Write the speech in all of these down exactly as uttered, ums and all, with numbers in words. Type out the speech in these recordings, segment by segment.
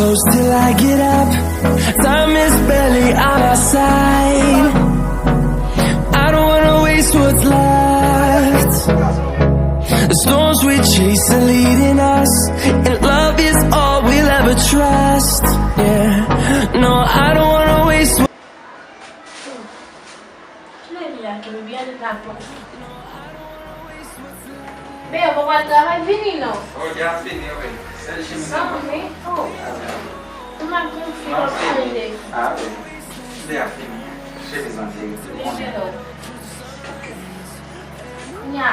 Close till I get up. Time is barely on our side. I don't wanna waste what's left. The storms we chase are leading us, and love is all we'll ever trust. Yeah, no, I don't wanna waste. Lè li a ki m byen lakòz. Ben, ou pa pral travay, vini non. Oh, deja fini, wi. Sèl chemiz. San, men, oh. Ou mal konfye w ap chanje. Ah, wi. Deja fini. Chemiz lan te, ou konnen. Nya.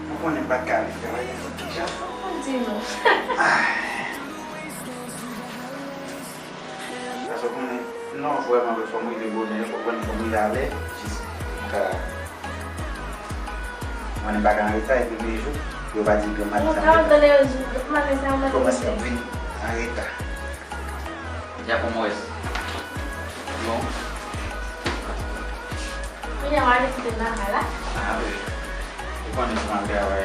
Ou konnen m pa t ka ale travay nan fòt ki jan. Ou di non. Ah. Paske w konnen, non, vrèman, fò m rive bonè, fò w konnen, fò m rive alè, jis m ka, w konnen, m pa ka anreta, epi gen jou, yo va di granmadi sa m te fè. Kòmanse ap vin anreta. Ya, kòman w wè sa? Bon. Kounye a, w ale kite m lakay la? Ah, wi. Ou konnen kòman l travay.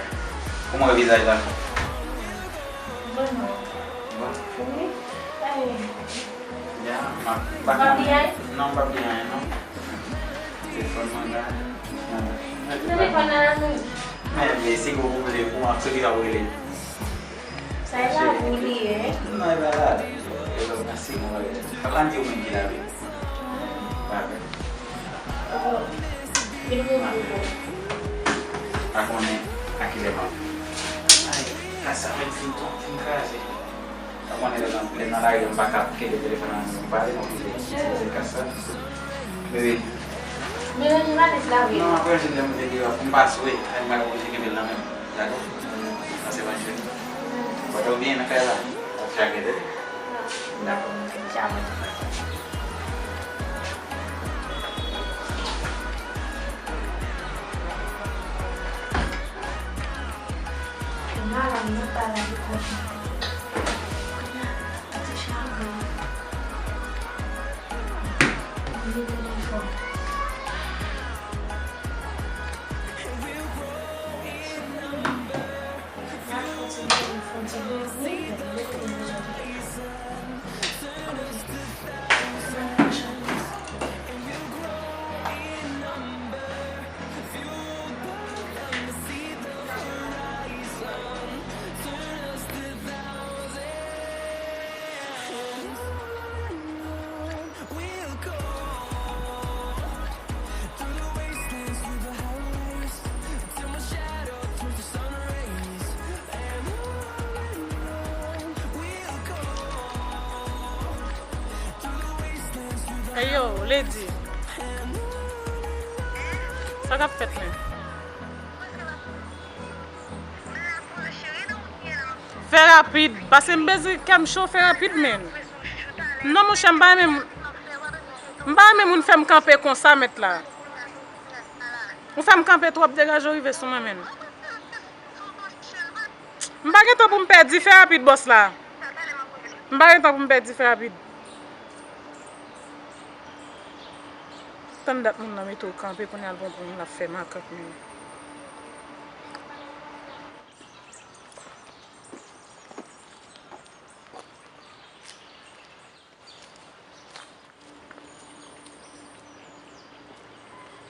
Kòman w wè vizaj la? Bon, non. Bon? Wi. Ay. Ya, m ap, m pa konnen. Ou pa bliye anyen? Non, m pa bliye anyen, non. Telefòn mwen la. Telefòn nan la, non. Men, men, si w vle, pou m ap soti la, w rele. Sa e pa pou li ye. Non, e pa la. E lòt nan si mwen wè. Papa m di ou menm ki lave. Pa vre. Oh. Vin pou ou. Pa konnen a kilè m ap. Ay, kasa mwen fin tonbe, fin kraze. Pa konnen lè nan, lè nan lari, m pa ka kenbe telefòn nan men m pale, m oblije itilize kasa. Bebe. Men, men, m pa deja lave. Non, apre jodi a, m te di w, pou m pa swe, m pa oblije kenbe l nan men m. Dakò? Pase bòn jwèt. Pote w byen nan kay la. W ap chage tande. Dakò. Tchao. Madanm nan pa la pou kont li. Kounye a, ti chagren. Li telefòn. Hey yo, Lady. Sa k ap fèt, men? Fè rapid, paske m bezwen kè m cho, fè rapid, men. Non, monchè, m pa renmen, m pa renmen moun fè m kanpe konsa, mèt la. Ou fè m kanpe twòp, degaje w rive sou mwen, men. M pa gen tan pou m pèdi, fè rapid, bòs la. M pa gen tan pou m pèdi, fè rapid. Tann dat moun nan mete w kanpe, kounye a l pran pou moun l ap fè makak, men.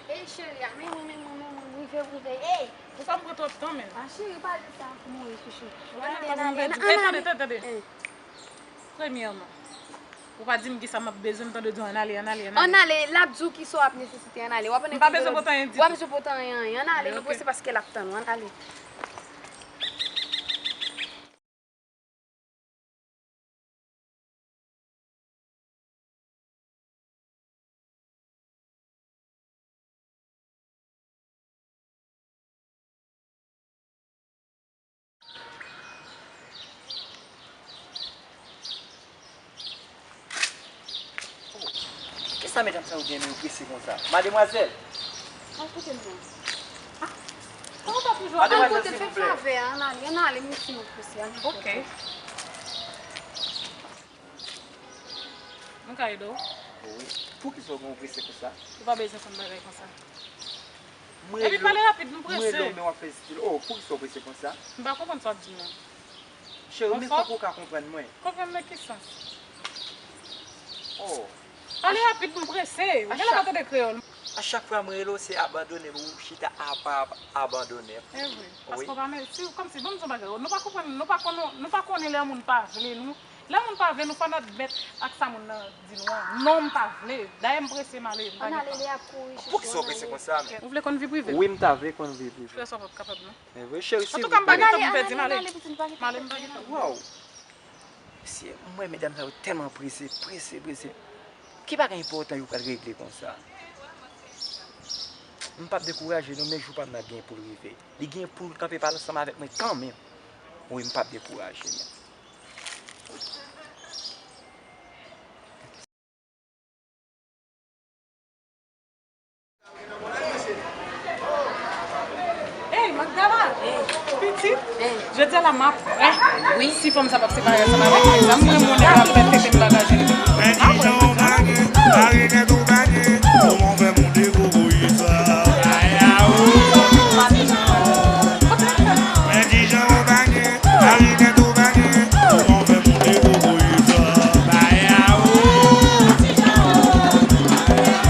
Ey, cheri a, men mwen, men mwen, men mwen, m rive, m rive. Ey! Poukisa m pran twòp tan, men? A, cheri, pa di sa pou mwen, chouchou. Ann ale, ann ale, ann ale. Tande, tande, tande. Premyèman, ou pa di m kisa m ap bezwen, m tande w di ann ale, ann ale, ann ale. Ann ale, l ap di w kisa w ap nesesite, ann ale. W ap ann ale. M pa bezwen pote anyen ditou. W ap bezwen pote anyen, anyen. Ann ale, nou prese paske l ap tann ou, ann ale. Kisa medam sa yo gen men yo prese konsa? Mademwazèl! Al kote m nan. Ah, kòman w ap toujou ap... Mademwazèl, silvouplè. Al kote, fè favè a, ann ale, ann ale, mèsi, mwen prese, ann ale. Ok. Mwen ka ede w? Wi. Poukisa w gen w prese konsa? Ou pa bezwen konn bagay konsa. Epi pale rapid, nou prese. Mwen rele w, men w ap fè estil. Oh, poukisa w prese konsa? M pa konprann sa w ap di m nan. Cheri, men fòk ou ka konprann mwen. Konprann nan ki sans? Oh. Pale rapid, m prese. Ou genlè pa tande kreyòl. A chak fwa mwen rele w, se abandone m, ou chita apa, abandone m. E vre. Paske w pa mèsi, kòmsi, ban m di yon bagay, nou pa konprann, nou pa konn, nou pa konnen lè moun pa vle nou. Lè moun pa vle nou, fò n admèt ak sa moun nan di nou an. Non, m pa vle. Dayè, m prese, m ale. M pa gen tan. Poukisa w prese konsa, men? Ou vle konn vi prive m? Wi, m ta vle konn vi prive m. Frè, sa w p ap kapab, non. E vre, cheri, silvouplè. Antouka, m pa gen tan pou m pèdi, m ale. M ale, m pa gen tan. Waw! Mesye, m wè medam sa yo tèlman prese, prese, prese. Ki bagay enpòtan yo pral regle konsa? M p ap dekouraje non, men jou pa m nan gen pou l rive. Li gen pou l kanpe pale ansanm avèk mwen kanmenm. Wi, m p ap dekouraje non. Ey, Magdala! Pitit! Jodi a la m ap prè. Wi. Si fanm sa p ap separe ansanm avèk mwen, sa m renmen w nèg la ap fè tete m bagay. Men di jan w pa gen, mari nèt ou pa gen, kòman w fè monte kokoye sa? Men di jan w pa gen, mari nèt ou pa gen, kòman w fè monte kokoye sa?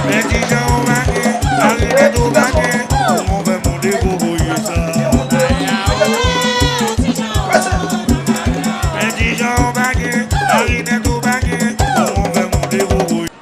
Men di jan w pa gen, mari nèt ou pa gen, kòman w fè monte kokoye sa? Men di jan w pa gen, mari nèt ou pa gen, kòman w fè monte kokoye sa?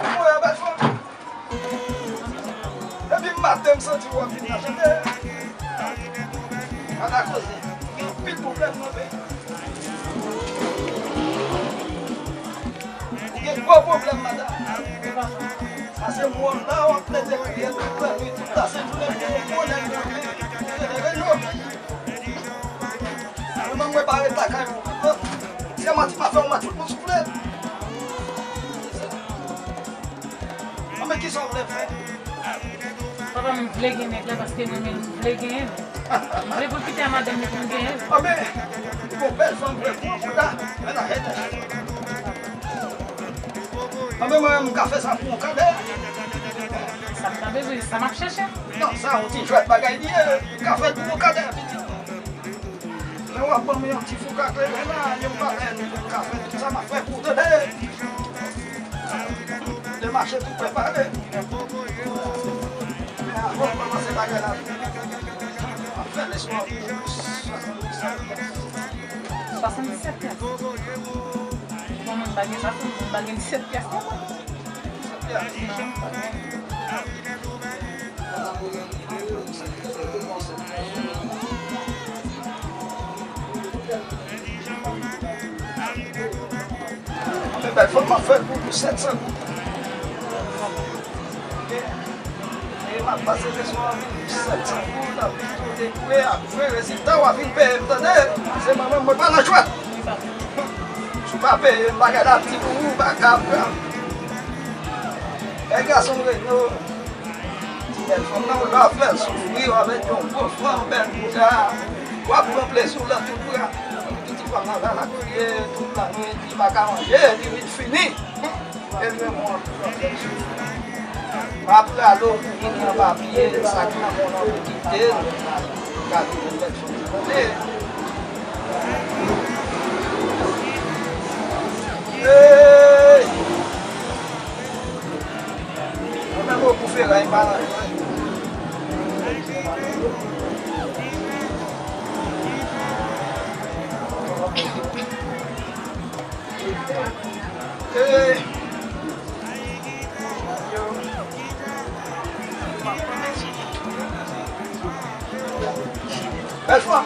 Mwen, bèl fanm. Depi maten, m santi w ap vin la, tande? Pa ta koze. Gen anpil pwoblèm nan peyi. Ou gen gwo pwoblèm, madanm. Pase mòn la, w ap plede kriye tout lannwit, tout lasenn jounen, pou yon gwo nèg mwen, men, rele yo. Mwen menm, mwen pa ret lakay mwen. Se manti m ap fè, yon manti pou m soufle. Anben, kisa w vle m fè? Papa m, m vle gen nèg la paske mwen menm m vle genyen l. M vle pou l kite a madanm li pou m genyen l. Anben, li gon bèl fanm vre, gwo bouda, men nan jènès. Anben, mwen menm, m ka fè sa pou yon kadè. Sa m ta bezwen, sa m ap chèche. Non, sa yon ti jwèt bagay li ye, m ka fè l pou yon kadè, pitit. Lè w ap ban m yon ti fouk ak leve la, yon bagay nou ka fè tout sa m ap fè pou tande. Lè mache tou prepare. Men avan m kòmanse bagay la, m ap fè lespwa pou swasanndiset pyas. Swasanndiset pyas? Bon, mwen pa gen sa, mwen pa gen disèt pyas non mwen. Anben, bèl fanm, m ap fè l pou, pou sèt san goud. E m ap pase lespwa pou sèt san goud, anpi tou dekoure, apre rezilta w a vin peye m, tande? Se mwen menm, mwen pa nan jwèt. Si w pa peye m, bagay la ap di pou ou, baka ap pran. E gason m reno. Ti bèl fanm nan, w ap fè l soufri, w avèk yon gwo fanm, bèl bouda. W ap pran plezi w nan tout bra. Ti fanm nan la, la kriye tout lannwit, li pa ka manje, li vin fini. E mwen, mwen, m ap rale w pou vin nan papye, sa k nan men w nan pou kite l. Gade yon bèl fanm. Hey! Mwen menm, yo pou feray pa nan. Hey! Bèl fanm.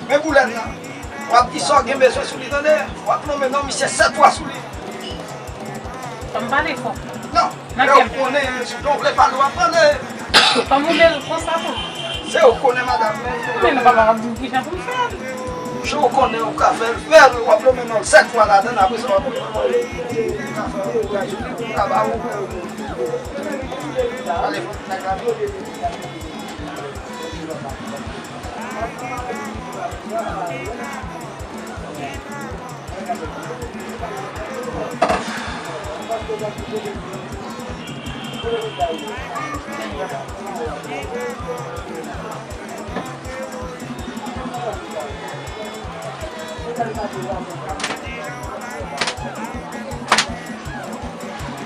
Men boulèt la. W ap di sa w gen bezwen sou li, tande. W ap nonmen non misye sèt fwa sou li. Fò m pale fò. Non. Lè w konnen, si w vle pale, w ap pale. Kòman w vle l konsa tou? E ou konnen madanm, men nou papa ap di m kijan pou m fè l. Jan ou konnen ou ka fè l, fè l, w ap lonmen men w sèt fwa ladan l, apre sa w ap lonmen men w, ou ka fè l, ou ka jwenn li, ou ka ba ou. Ale, fò nèg la vin.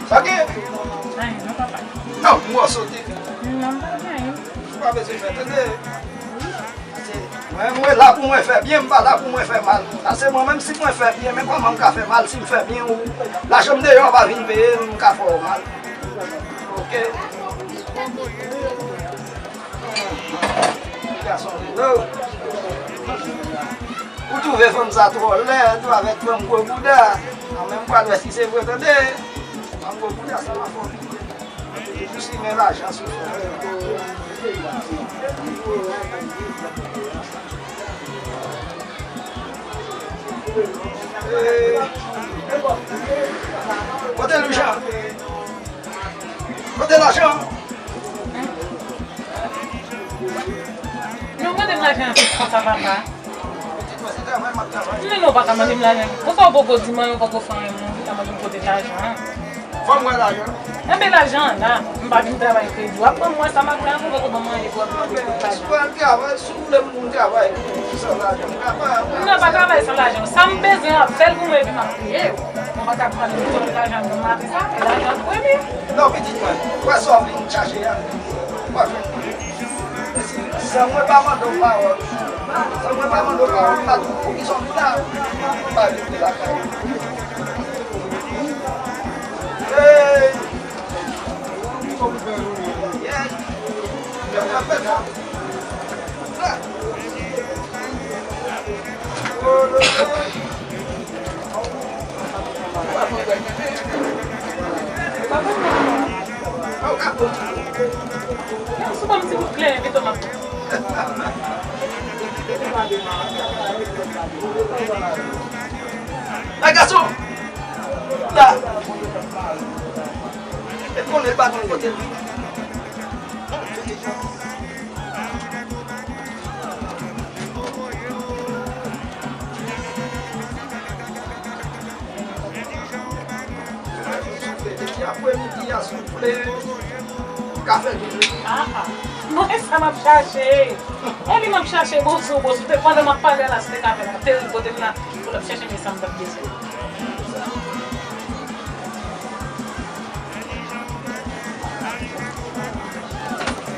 Sa gen? Anyen non, papa. Non, mwen sote. Non, pa gen anyen. Ou pa bezwen fè tande. Mwen, mwen la pou mwen fè byen, m pa la pou mwen fè mal. Paske mwen menm si mwen fè byen, men kòman m ka fè mal si m fè byen ou lajan m deyò pa vin peye m, m ka fè w mal. Oke. Gason Reno. Ou twouve fanm sa twò lèd, ou avèk fanm gwo bouda. An menm pral wè si se vre tande. Fanm gwo bouda sa pa fò. Toujou simen lajan sou fon. Eh, kote lajan? Kote lajan? Non, mande m lajan an konsa, papa. Pitit mwen, se travay m ap travay. Men non, ou pa ka mande m lajan. Konsa ou poko di mwen, ou poko fè anyen, ou ta mande m kote lajan an. Fò m wè lajan. Enben, lajan an la. M pa vin travay kredi. W ap ban mwen sa m ap fè an, ou poko ban mwen anyen pou w ap mande m kote lajan. Si w al travay, si w vle m travay san lajan, m kapab. Non, pa travay san lajan. Sa m bezwen, w ap fè l pou mwen, epi m ap peye w. Mwen pa ka pran li pou lajan nan maten sa, e lajan pou epi. Non, pitit mwen, wè sa w vin chache a, w ap jwenn li. Mesi, san mwen pa mande w pawòl, san mwen pa mande w pawòl, m pa di w poukisa w vin la, m pa vin lakay ou. Hey! Yeah! Yo, yo fè sa. Ay, gason! La! E konnen pa konn kote l. Depi apremidi a, souple, kafe vini. Ah, ah. Mwen sa m ap chache. E li m ap chache, bon, sou, bon, sou te, pandan m ap pale la, sou te kafe la, te kote m la, pou l ap chache, men sa m t ap bezwen.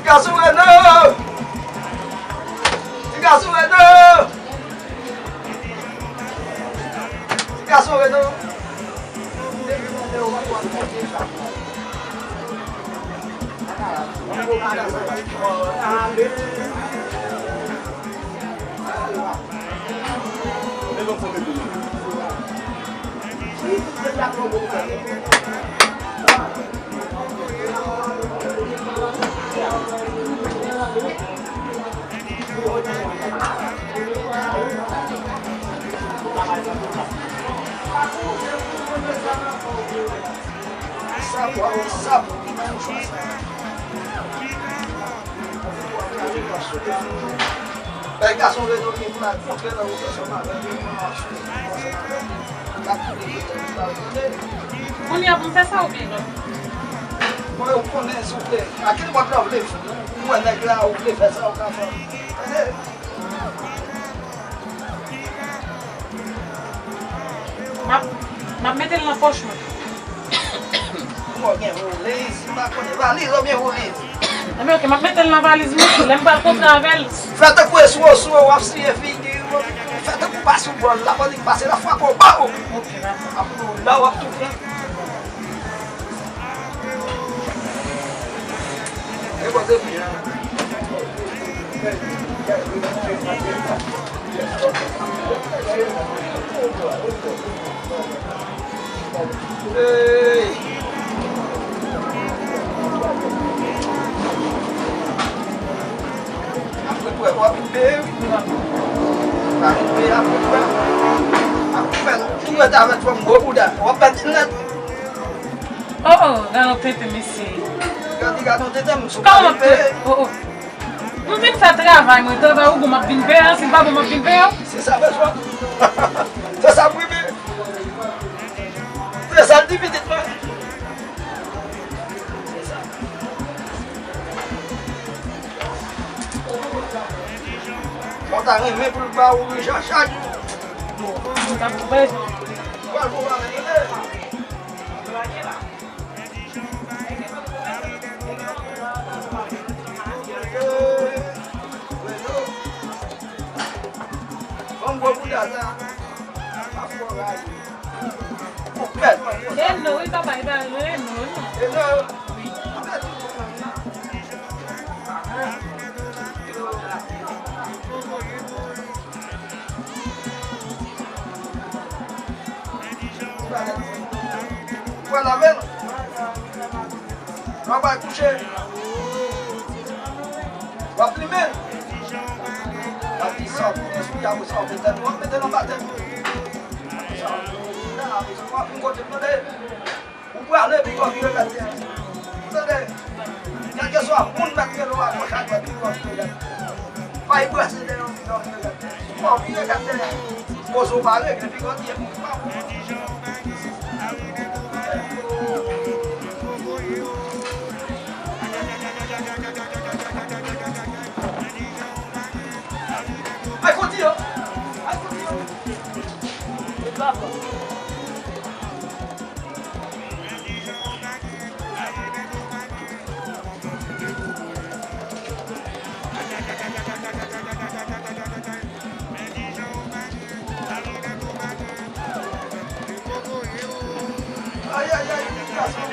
Ti gason Reno! Ti gason Reno! Ti gason Reno! Sa pou, sa pou. Bay gason Reno vini pou n al kontre nan wout ansanm avè l. Kounye a pou m fè sa oubyen non? Bon, ou konnen, souple. A ki nenpòt lè w vle, ou wè nèg la, ou vle fè sa, ou ka fè. Tande? M ap, m ap mete l nan pòch mwen. Mwen gen valiz, m pa konnen valiz oubyen valiz. Enben, oke, m ap mete l nan valiz mwen. Lè m pral kontre avè l. Fè tankou eswoso, w ap siye figi w. Fè tankou pa sou bòl la, pandan l pase, l ap frape w, ba w. Oke, dakò. Ap pran w la, w ap toufe. Apre ou wè, apre ou wè, ou wè ta avèk fanm gwo bouda, w ap pèdi nèt. Oh, oh, gade yon tenten, mesye. Gade, gade yon tenten, m sou kalipe. Oh, oh. M vin fè travay, mwen, travay ou bon, m ap vin peye, si m pa bon, m ap vin peye. Se sa bezwen. Se sa m renmen. Se sa l di pitit mwen. Se sa. Mwen ta renmen pou l ba ou Richard chak jou. Bon, bon, bon, bon. Pral bon bagay, tande. Fanm gwo bouda sa. Pa fò rayi. Ou pèt. Hello, wi, papa, e pa Reno, non? Hello. Ou pral lave l? Lè w pral kouche, w ap limen l. W ap di sa w konnen sou li, apre sa w mete l, w ap mete l anba tèt ou. Sa w konnen, apre sa w ap vin kote m, tande. Ou prale, piga w vire gad tè a. Ou tande? Kèlkeswa moun k ap rele w agòch adwat, piga w vire gad tè a. Fay brase dèyè w, piga w vire gad tè a. Fò w vire gad tè a. Koze w pa regle, piga w di e moun pa bon. Ay, kontinye. Ay, kontinye. Ay, ay, ay, gason.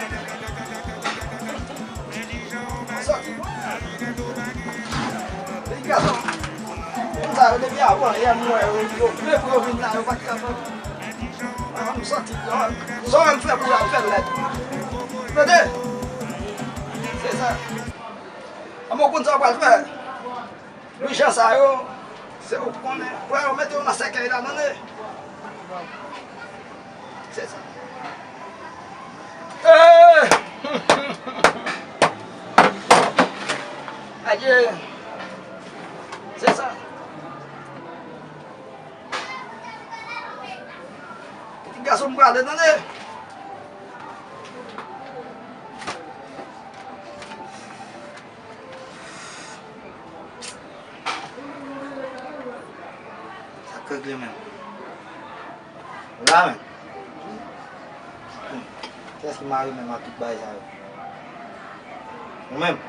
Sòti. Li gason. Moun sa yo depi avan yè m wè yo, yo vle pou yo vin la, yo pa t ka fè. An, m sòti. Sa w wè m fè pou la, m fè l nèt. Tande? Se sa. An, mwen konn sa w pral fè. Louis Jean sa yo, se ou k konnen. Wè, yo mete yo nan sèkèy la, tande? Se sa. Eh! Adye! Se sa. Pitit gason m prale, tande? Sa k regle menm? Ou la menm? Hmm. Kiyès ki mare menm ak tout bagay sa yo? Ou menm?